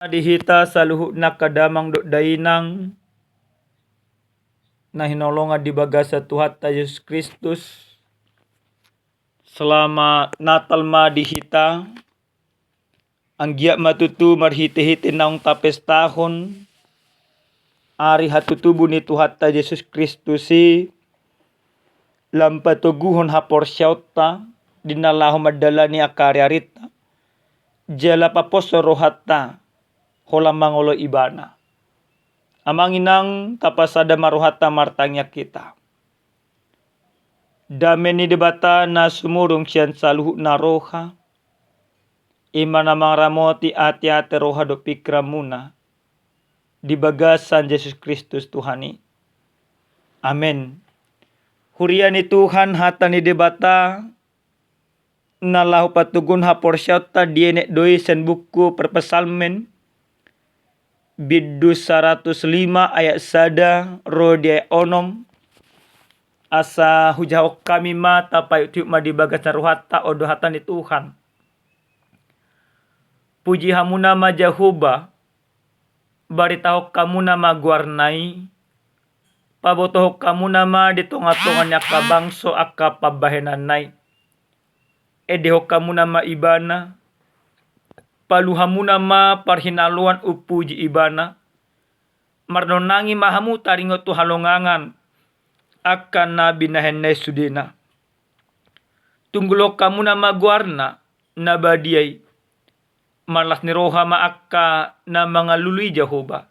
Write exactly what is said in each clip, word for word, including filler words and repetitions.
Di hita saluhutna angka damang dohot dainang na hinaholongan di bagasan Tuhanta Jesus Kristus. Selamat Natal ma di hita. Anggiat ma tutu marhitehite naung tapestahon ari hatutubu ni Tuhanta Jesus Kristus i, lam patoguhon haporseaonta di na laho mandalani angka ariarinta, jala paposo rohanta holan mangoloi Ibana. Amang inang, tapasada ma rohanta martangiang hita. Dame ni Debata na sumurung sian saluhutna roha, i ma na mangaramoti ateate, roha dohot pingkiranmuna di bagasan Jesus Kristus Tuhan i. Amen. Huria ni Tuhan, hata ni Debata na laho patoguhon haporseaonta dienet do i sian buku Parpsalmen, bindu saratus lima ayat sada ro di ayat onom. Asa hujahahon hami ma, tapaihutihut ma di bagasan rohanta, on do hata ni Tuhan. Puji hamuna ma Jahowa, baritahon hamuna ma goarna i, pabotohon hamuna ma di tongatonga ni angka bangso angka pambahenanna i. Endehon hamuna ma Ibana, palu hamuna ma parhinaloan umpuji Ibana, marnonangi ma hamu taringot tu halongangan angka na binahenna i sudena. Tunggulhon hamuna ma goarna na badia i, marlas ni roha ma angka na mangalului Jahowa.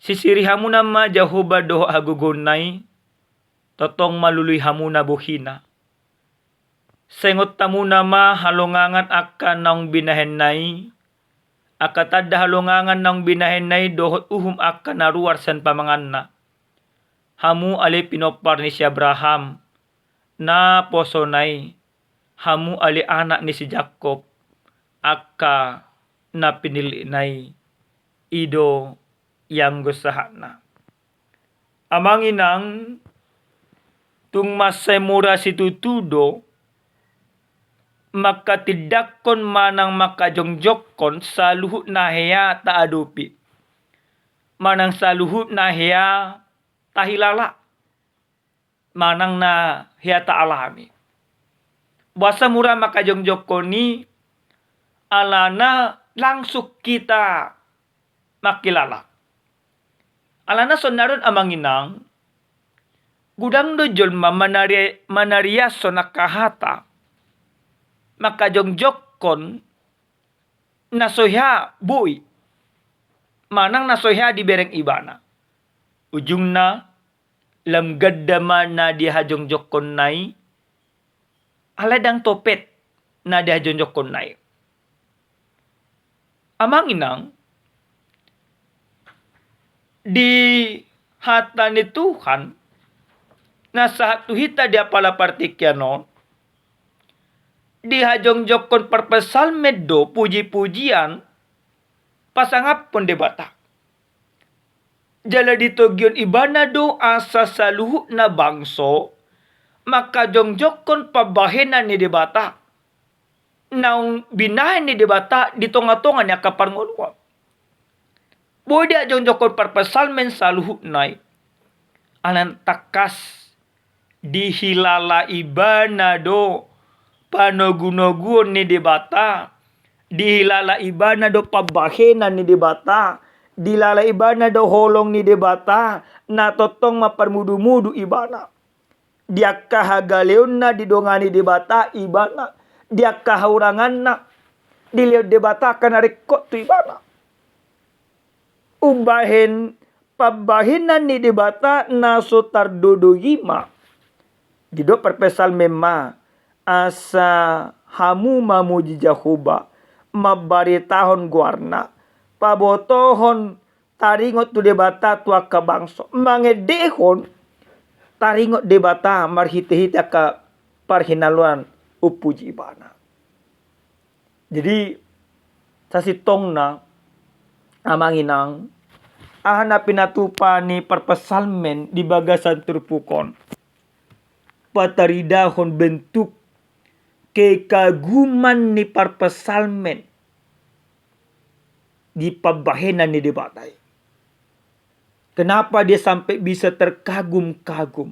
Sisiri hamuna ma Jahowa dohot hagogoonna i, tongtong malului hamuna bohina. Sengot hamuna ma halongangan angka naung binahenna i, angka tanda halongangan naung binahenna i dohot uhum angka na ruar sian pamanganna. Hamu ale pinompar ni si Abraham, na posona i, hamu ale anak ni si Jakkob, angka na pinillitna i, i do ianggo sahatna. Amang inang, tung mansai mura situtu do mangkatindangkon manang mangkajongjongkon saluhut na hea taadopi, manang saluhut na hea tahilala, manang na hea taalami. Boasa mura mangkajongjongkon i? Alana langsung hita mangkilala. Alana sonari on, amang inang, godang do jolma manari-, manariashon angka hata mangkajongjongkon na so hea boi, manang na so hea dibereng ibana. Ujungna, lam ganda ma na dihajongjongkonna i, alai ndang topet na dihajongjongkonna i. Amang inang, di hata ni Tuhan na sahat tu hita di apala partingkian on, dihajongjongkon parpsalmen do pujipujian pasangaphon Debata. Jala ditogihon ibana do asa saluhutna bangso mangkajongjongkon pambahenan ni Debata, naung binahen ni Debata di tongatonga ni angka parngoluon. Boi dihajongjongkon parpsalmen saluhutna i, alana tangkas dihilala ibana do panogunoguon ni Debata, dihilala ibana do pambahenan ni Debata, dihilala ibana do holong ni Debata, na tongtong mamparmudumudu ibana. Di angka hagaleonna didongani Debata ibana, di angka hauranganna dilehon Debata angka na ringkot tu ibana. Umbahen pambahenan ni Debata na so tardodo i ma didok parpsalmen ma, asa hamu mamuji Jahowa, mambaritahon goarna, pabotohon taringot tu Debata tu angka bangso, mangendehon taringot Debata marhitehite angka parhinaloan umpuji ibana. Jadi, sasintongna, amang inang, aha na pinatupa ni parpsalmen di bagasan turpuk on? Pataridahon bentuk kekaguman ni parpsalmen. di pambahenan ni Debata i. Kenapa dia sampai bisa terkagum-kagum?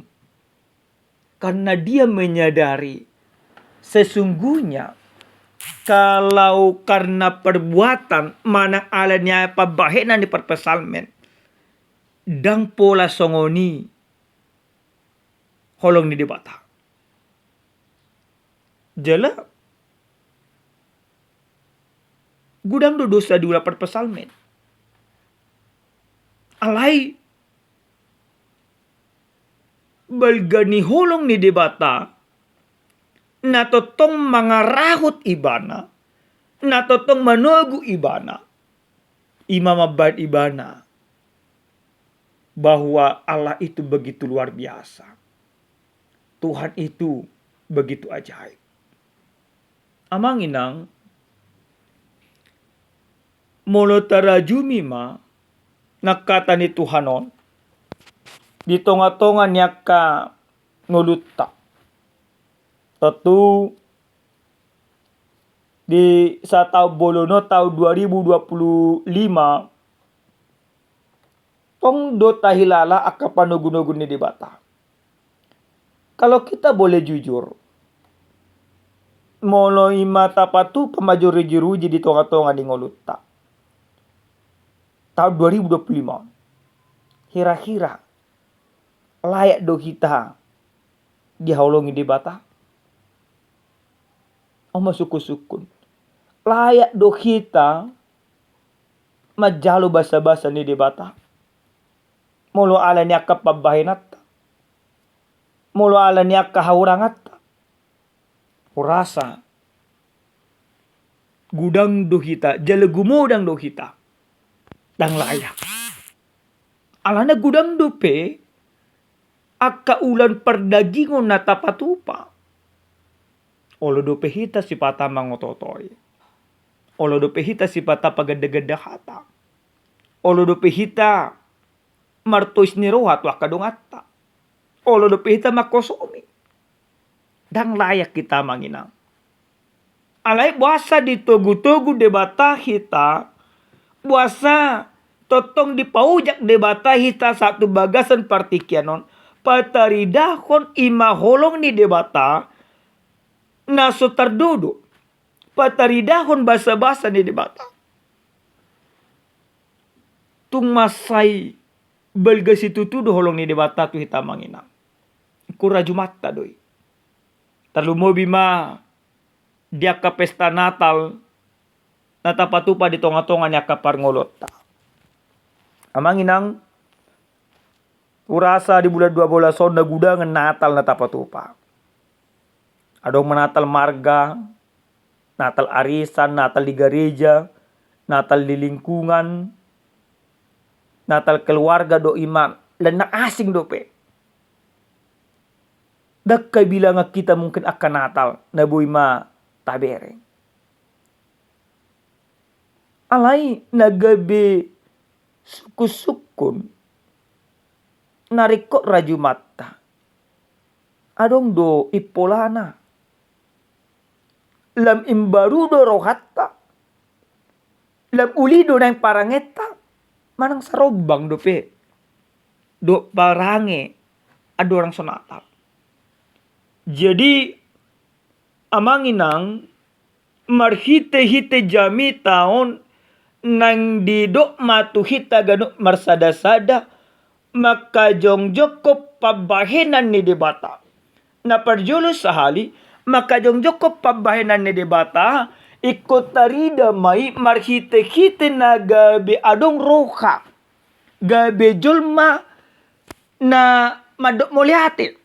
Karena dia menyadari sesungguhnya kalau karena perbuatan manang ala ni pambahenan ni parpsalmen, ndang pola songon i holong ni Debata. Jala godang do dosa diula parpsalmen. Alai balga ni holong ni Debata na tongtong mangarahut ibana, na tongtong manogu ibana, ima mambahen ibana bahwa Allah itu begitu luar biasa. Tuhan itu begitu ajaib. Amang inang, molo tarajumi ma na hata ni Tuhan on di tonga-tonga ni angka ngolunta. Tontu di sataon bolon on, taon dua ribu dua puluh lima, tong do tahilala angka panogunogu ni Debata. Kalau kita boleh jujur, molo ima tapatupa ma jo rujiruji di tonga-tonga ni ngolunta taon dua ribu dua puluh lima, hira-hira layak do hita dihaholongi Debata? On ma sungkun-sungkun. Layak do hita manjalo basabasa ni Debata molo ala ni angka pambahenanta, molo ala ni angka hahuranganta? Hurasa godang do hita, jala gumodang do hita. Ndang layak. Alana godang dope angka ulaon pardagingon na tapatupa. Olo dope hita sipata mangotootoi. Olo dope hita sipata pagandaganda hata. Olo dope hita martois ni roha tu angka donganta. Olo dope hita mangkosomi. Ndang layak hita, amang inang. Alai boasa ditogutogu Debata hita, boasa tongtong dipaojak Debata hita sahat tu bagasan partingkian on, pataridahon ima holong ni Debata na so tardodo, pataridahon basabasa ni Debata. Tung mansai balga situtu do holong ni Debata tu hita, amang inang. Ingkon rajumanta do i. Tarlumobi ma di angka pesta Natal na tapatupa di tonga-tonga ni angka parngoluonta. Amang inang, hurasa di bulan dua bolas on na godang Natal na tapatupa. Adong ma Natal marga, Natal arisan, Natal di gareja, Natal di lingkungan, Natal keluarga do ima, lan na asing dope. Ndang habilangan hita mungkin angka Natal na boi ma tabereng. Alai na gabe sungkun-sungkun na ringkot rajumanta, adong do impolana. Lam imbaru do rohanta, lam uli do naeng parangenta, manang sarombang dope dohot parange andorang so Natal. Jadi, amang inang, marhitehite jamita on naeng didok ma tu hita ganup marsadasada, mangkajongjongkon pambahenan ni Debata. Na parjolo sahali, mangkajongjongkon pambahenan ni Debata, ingkon tarida ma i marhitehite na gabe adong roha, gabe jolma na mandok mauliate.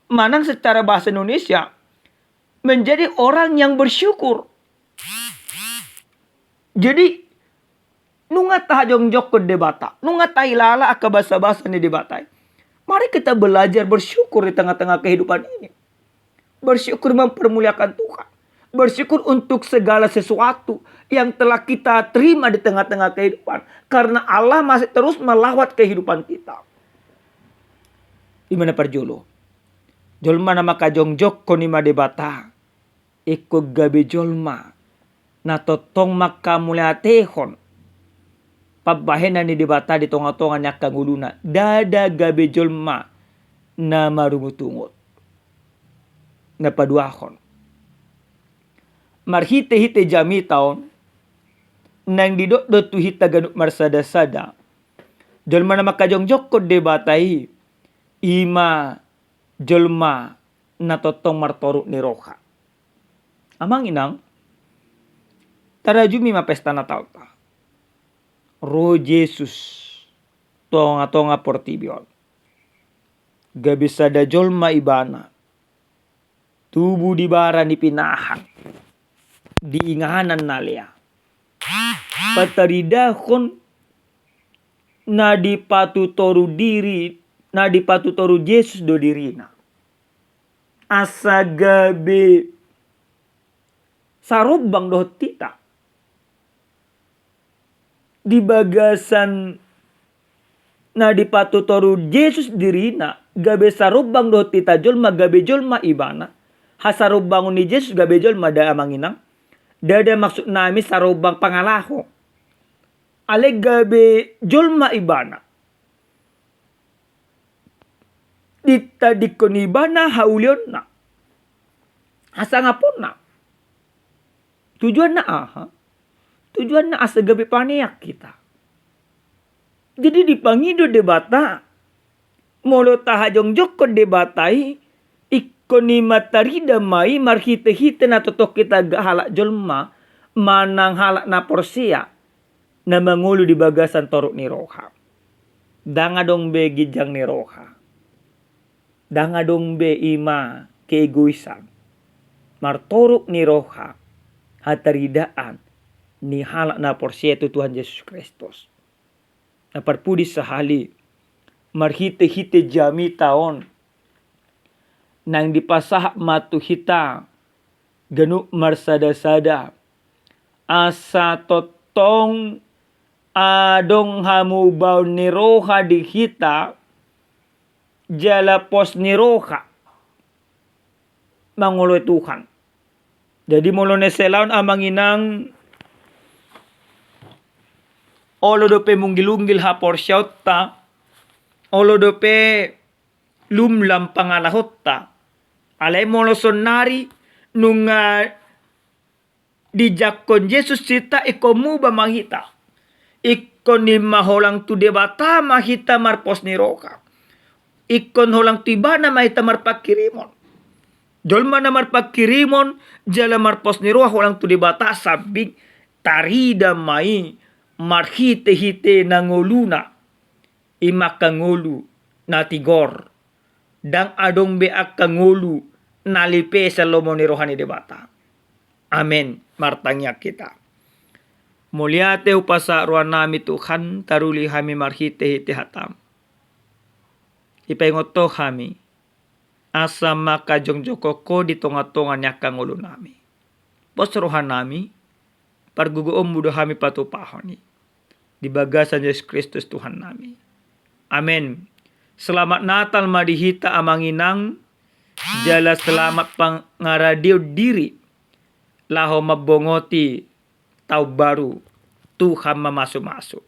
Manang secara bahasa Indonesia, menjadi orang yang bersyukur. Jadi, nunga tahajongjongkon Debata, nunga tahilala angka basabasa ni Debata i, mari kita belajar bersyukur di tengah-tengah kehidupan ini. Bersyukur mempermuliakan Tuhan. Bersyukur untuk segala sesuatu yang telah kita terima di tengah-tengah kehidupan. Karena Allah masih terus melawat kehidupan kita. Ima na parjolo. Jolma na mangkajongjongkon ima Debata, ingkon gabe jolma na tongtong mangkamauliatehon pambahenan ni Debata di tonga-tonga ni angka ngoluna, ndada gabe jolma na marungutungut, na paduahon. Marhite-hite jamita on, naeng didok do tu hita ganup marsada-sada, jolma na mangkajongjongkon Debata i, i ma jolma na tongtong martoruk ni roha. Amang inang, tarajumi ma pesta Natalta. Ro Jesus tonga-tonga portibi on. Gabe sada jolma ibana. Tubu di bara ni pinahan, di inganan na lea. Pataridahon na dipatutoru diri, na dipatutoru Jesus do dirina. Asa gabe sarombang dohot hita. Di bagasan na dipatutoru Jesus dirina, gabe sarombang dohot hita jolma, gabe jolma ibana. Hasarombangon ni Jesus gabe jolma da amang inang. Ndada maksud nami sarombang pangalaho. Alai gabe jolma ibana. Ditadingkon ibana haulionna, hasangaponna. Tujuanna aha? Tujuanna asa gabe paneang hita. Jadi dipangido Debata, molo tahajongjongkon Debata i, ingkon i ma tarida ma i marhite-hite na tongtong hita halak jolma, manang halak na porsea, na mangolu di bagasan toruk ni roha. Ndang adong be ginjang ni roha. Ndang adong be i ma keegoisan. Martoruk ni roha, hataridaan ni halak na porsea tu Tuhan Jesus Kristus. Na parpudi sahali, marhite-hite jamita on, naeng dipasahat ma tu hita ganup marsada-sada, asa tongtong adong hamubaon ni roha di hita, jala pos ni roha mangoloi Tuhan. Jadi molo na siala on amang inang, olo dope munggil-unggil haporseaonta, olo dope lumlam pangalahonta. Alai molo saonnari nunga dijangkon Jesus hita, ingkon muba ma hita. Ingkon i ma holang tu Debata ma hita marpos ni roha. Ingkon holang tu Ibana ma hita marpanghirimon. Jolma na marpanghirimon jala marpos ni roha holang tu Debata sambing tarida ma i marhite-hite na ngoluna. I ma angka ngolu na tigor. Ndang adong be angka ngolu na lipe sian lomo ni roha ni Debata. Amen. Martangiang hita. Mauliate hupasahat rohanami Tuhan, taruli hami marhite-hite hataM. Dipaingot Ho hami asa mangkajongjongkon Ho di tonga-tonga ni angka ngolunami. Pos rohanami, pargogoonMu do hami patupahon i. Di bagasan Jesus Kristus Tuhannami. Amen. Selamat Natal ma di hita amang inang, jala selamat pangaradeon diri laho mambongoti taon baru. Tuhan mamasu-masu.